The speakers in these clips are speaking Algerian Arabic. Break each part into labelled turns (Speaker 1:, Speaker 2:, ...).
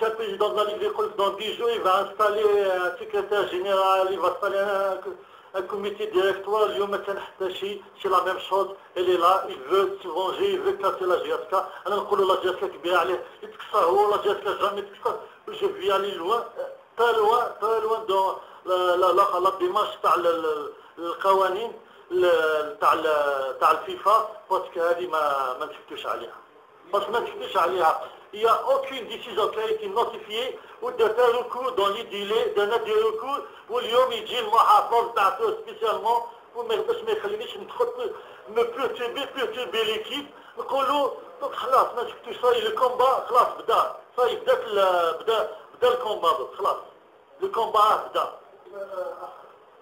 Speaker 1: Le président de la Ligue يقول dans 10 jours, il va installer un secrétaire général, il va installer un comité directoire. اليوم ما كان حتى شيء، c'est la même chose. Il est là, il veut se venger, il veut casser la JSK. انا نقول la JSK كبيرة عليه، يتكسر هو، la JSK jamais تكسر. Je vais aller loin, très loin, très loin dans la démarche تاع القوانين تاع الفيفا، parce que هذه ما نسكتوش عليها، parce que ما نسكتوش عليها. Il n'y a aucune décision qui a été notifiée ou de faire recours dans les délais, de des recours. واليوم يجي المحافظ بعثوه spécialement وما باش ما يخلينيش ندخل me perturber, perturber l'équipe. نقولوا donc خلاص ما نسكتوش، ça y est, le combat خلاص بدا، ça y est, بدات، بدا ال combat، خلاص le combat بدا.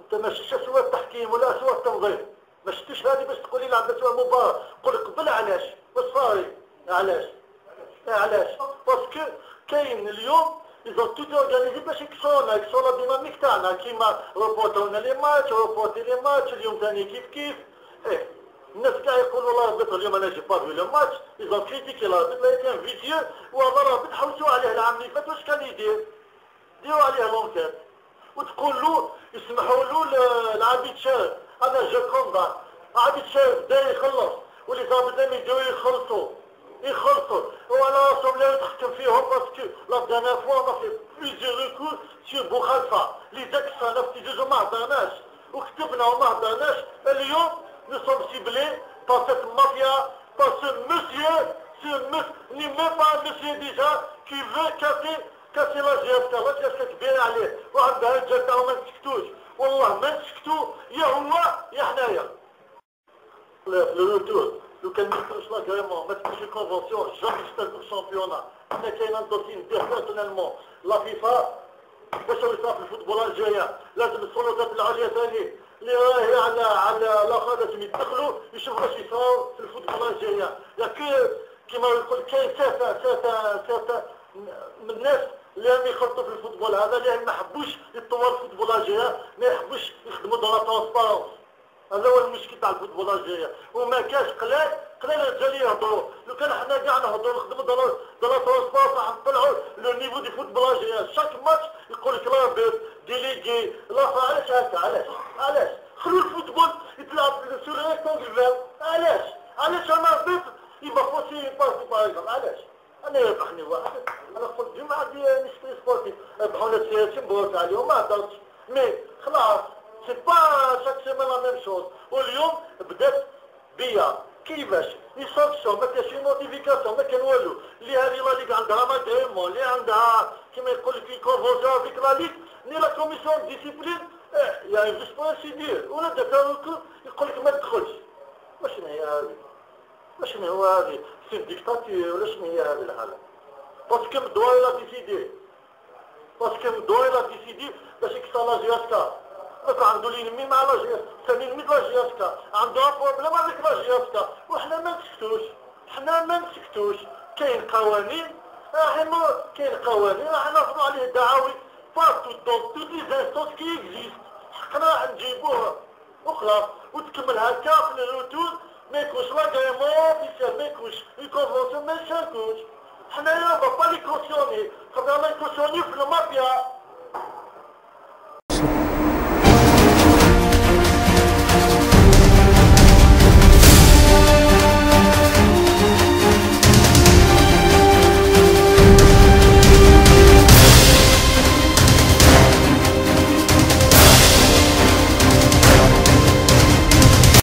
Speaker 1: انت ما شفتش سواء التحكيم ولا سواء التنظيم، ما شفتش هذه باش تقولي لعبت سواء مباراة. قول قبل علاش واش صاري، علاش علاش؟ parce que كاين اليوم ils ont tout organisé باش يكسرونا، يكسروا la dynamique تاعنا، كيما reportونا les matchs، reporter les matchs اليوم ثاني كيف كيف. ايه الناس كاع يقولوا l'arbitre. اليوم انا j'ai pas vu le match, ils ont critiqué l'arbitre, il était vicieux. وهذا l'arbitre حوسوا عليه العام اللي فات واش كان يدير، ديروا عليه l'enquête وتقول له يسمحوا له العبيد شارف. انا je condamne عبيد شارف بدا يخلص و les arbitres يديروا يخلصوا يخلصوا وعلى راسهم لا يتحكم فيهم، parce que la dernière fois on fait plusieurs recours sur بوخالفه اللي ذاك السنة في جوج ما هضرناش وكتبنا وما هضرناش. اليوم nous sommes ciblés par cette mafia, par ce monsieur, ce monsieur n'est même pas un monsieur déjà, qui veut casser la JSK. La JSK كبيرة عليه وعندها رجال تاعو. ما نسكتوش، والله ما نسكتو، يا هو يا حنايا. le retour لو كان ما يكونش l'agrément، ما تكونش convention، jamais تستلم ال championnat. حنا كاين un dossier ندير personnellement la FIFA باش يصرا في ال football algérien. لازم السلطات العليا ثاني اللي راهي على الاخر لازم يدخلوا يشوفوا واش يصرا في ال football algérien. ياك كيما يقول كاين ثلاثة من الناس اللي راهم يخلطوا في ال football هذا، اللي ما حبوش يتطور ال football algérien، ما يحبوش يخدموا dans la transparence. هذا هو المشكل تاع ال football algérien. وما كاش، قلال قلال الرجال يهضروا. لو كان حنا كاع نهضروا نخدموا dans la transparence راح نطلعوا le niveau du football algérien. chaque match يقول لك l'arbitre délégué لا. علاش هكا؟ علاش علاش؟ خلوا ال football يتلعب sur rectangle vert. علاش علاش un arbitre il va fausser partie par exemple؟ علاش؟ انا يربحني واحد، انا قلت ديما عندي un esprit sportif، ربحونا السياسي مبروك عليهم، ما هضرتش، mais خلاص c'est pas chaque semaine la même chose. واليوم بدات بيا كيفاش les sanctions، ما كاينش notification، ما كان والو. اللي هذه la ligue عندها l'agrément، اللي عندها كيما يقول لك convention avec la ligue ni la commission discipline، y a une procédure ولا درت يقول لك ما تدخلش. واش هي هذه؟ واش هو هذه؟ c'est dictature ولا شنو هي هذه الحاله؟ parce que مدوار l'a décidé، parce que مدوار l'a décidé باش يكسر la JSK. donc عنده l'ennemi مع la JSK، ثاني l'ennemi la JSK، عنده problème avec la JSK. وحنا ما نسكتوش، حنا ما نسكتوش. كاين قوانين راح، كاين قوانين راح نرفعوا عليه دعاوي partout dans toutes les instances qui existent. حقنا راح نجيبوه وخلاص. وتكمل هكا في ال retour ما يكونش l'agrément officiel، ما يكونش une convention، ما يشاركوش. حنايا va pas les cautionner.